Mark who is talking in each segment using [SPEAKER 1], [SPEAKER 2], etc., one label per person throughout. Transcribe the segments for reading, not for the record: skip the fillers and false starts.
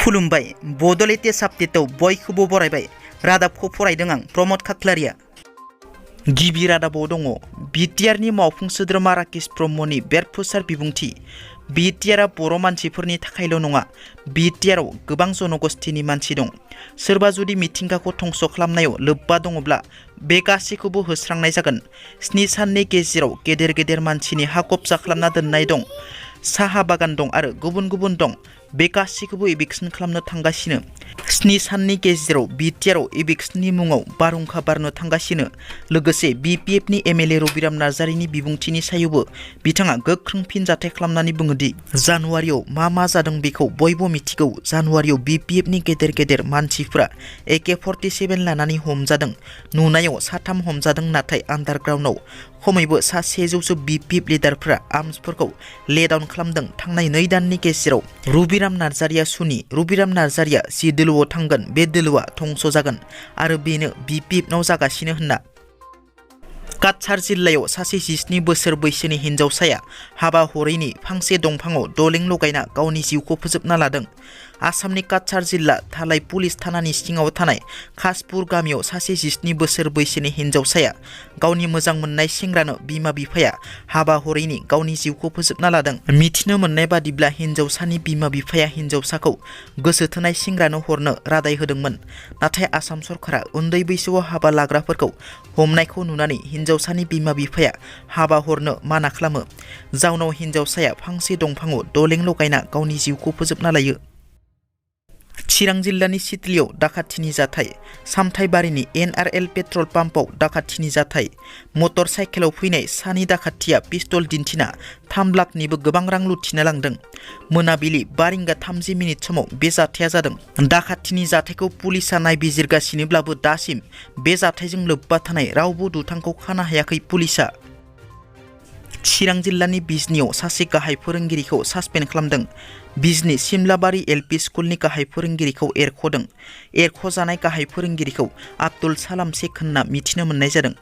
[SPEAKER 1] खुलुमबाय बड' लेटेस्ट आपडेटआव बयखौबो बरायबाय। रादाबखौ फरायदों आं प्रमद खाख्लारिया। गिबि रादाबाव दङ बिटिआरनि मावफुं सोद्रोमा राकेश ब्रह्मनि बेरफुसार बिबुंथि। बिटिआरआ बर' मानसिफोरनि थाखायल' नङा, बिटिआरआव गोबां जनगोष्ठीनि मानसि दं। सोरबा जुदि मिथिंगाखौ धंस खालामनायाव लोब्बा दङब्ला बे गासैखौबो होस्रांनाय जागोन। 7 साननि गेजेराव गेदेर गेदेर मानसिनि हा कब्जा खालामना दोननाय दं, साहा बागान दं आरो गुबुन गुबुन दं। बे गासैखौबो इभिक्सन खालामनो थांगासिनो। 7 साननि गेजेराव बिटिआरआव इभिक्सननि मुङाव बारहुंखा बारनो थांगासिनो। लोगोसे बिपिएफनि एमएलए रबिराम नार्जारिनि बिबुंथिनि सायावबो बिथाङा गोख्रों फिनजाथाय खालामनानै बुङोदि जानुवारियाव मा जादों बेखौ बयबो मिथिगौ। जानुवारियाव बिपिएफनि गेदेर गेदेर मानसिफ्रा AK-47 लानानै हमजादों। नुनायाव 3 हमजादों, नाथाय आन्डारग्राउन्डआव खमैबो 100 बिपिएफ लिडारफ्रा आर्मसफोरखौ लेडाउन खालामदों। थांनाय 2 दाननि गेजेराव रबिराम नार्जारिया सुनि। रबिराम नार्जारिया जि दोलोआव थांगोन बे दोलोआ धंस जागोन आरो बेनो बिपिएफनाव जागासिनो होनना। काछार जिल्लायाव सासे 17 बोसोर बैसोनि हिन्जावसाया हाबा हरैनि फांसे दंफाङाव दलें लगायना गावनि जिउखौ फोजोबना लादों। आसामनि काछार जिल्ला धालाय पुलिस थानानि सिङाव थानाय खासपुर गामियाव सासे 17 बोसोर बैसोनि हिन्जावसाया गावनि मोजां मोननाय सेंग्रानो बिमा बिफाया हाबा हरैनि गावनि जिउखौ फोजोबना लादों। मिथिनो मोननाय बादिब्ला हिन्जावसानि बिमा बिफाया हिन्जावसाखौ गोसो थोनाय सेंग्रानो हरनो रादाय होदोंमोन, नाथाय आसाम सरकारा उन्दै बैसोआव हाबा लाग्राफोरखौ हमनायखौ नुनानै हिन्जावसानि बिमा बिफाया हाबा हरनो माना खालामो। जाउनाव हिन्जावसाया फांसे दंफाङाव दलें लगायना गावनि जिउखौ फोजोबना लायो। चिरां जिल्लानि सिडलियाव डाकाथिनि जाथाय। सामथाइबारिनि NRL पेट्रल पाम्पआव डाकाथिनि जाथाय। मटर साइकेलाव फैनाय सानै डाकाथिया पिस्तल दिन्थिना 3 लाखनिबो गोबां रां लुथिना लांदों। मोनाबिलि 5:30 समाव बे जाथाया जादों। डाकाथिनि जाथायखौ पुलिसा नायबिजिरगासिनोब्लाबो दासिम बे जाथायजों लोब्बा थानाय रावबो दुथांखौ खानो हायाखै पुलिसा। चिरां जिल्लानि बिजनीआव सासे गाहाय फोरोंगिरिखौ सासपेन्ड खालामदों। बिजनी सिमलाबारि LP स्कुलनि गाहाय फोरोंगिरिखौ एरख'दों। एरख'जानाय गाहाय फोरोंगिरिखौ आब्दुल सालाम शेख होनना मिथिनो मोननाय जादों।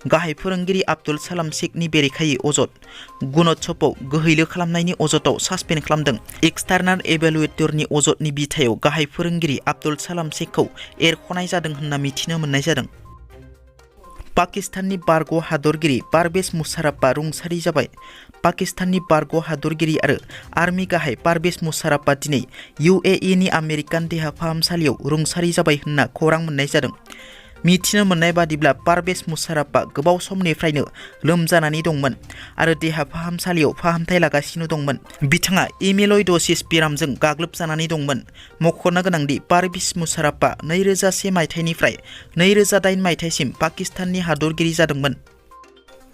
[SPEAKER 1] गाहाय फोरोंगिरि आब्दुल सालाम शेखनि बेरेखायै अजद गुणोत्सवआव गोहैलो खालामनायनि अजदआव सासपेन्ड खालामदों। एक्सटार्नाल एभालुएटरनि अजदनि बिथायाव गाहाय फोरोंगिरि आब्दुल सालाम शेखखौ एरख'नाय जादों होनना मिथिनो मोननाय जादों। पाकिस्ताननि बारग' हादरगिरि पारवेज मुशाराफआ रुंसारि जाबाय। पाकिस्ताननि बारग' हादरगिरि आरो आर्मि गाहाय पारवेज मुशाराफआ दिनै UAE नि आमेरिकान देहा फाहामसालियाव रुंसारि जाबाय होनना खौरां मोननाय जादों। मिथिनो मोननाय बादिब्ला पारवेज मुशाराफआ गोबाव समनिफ्रायनो लोमजानानै दंमोन आरो देहा फाहामसालियाव फाहामथाय लागासिनो दंमोन। बिथाङा एमिलयडसिस बेरामजों गाग्लोबजानानै दंमोन। मख'नो गोनांदि पारवेज मुशाराफआ 2001 मायथाइनिफ्राय 2008 मायथाइसिम पाकिस्ताननि हादरगिरि जादोंमोन।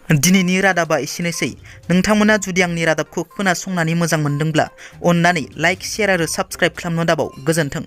[SPEAKER 1] दिनैनि रादाबा एसेनोसै। नोंथांमोना जुदि आंनि रादाबखौ खोनासंनानै मोजां मोनदोंब्ला अन्नानै लाइक, शेयार आरो साबस्क्राइब खालामनो दाबाव। गोजोन्थों।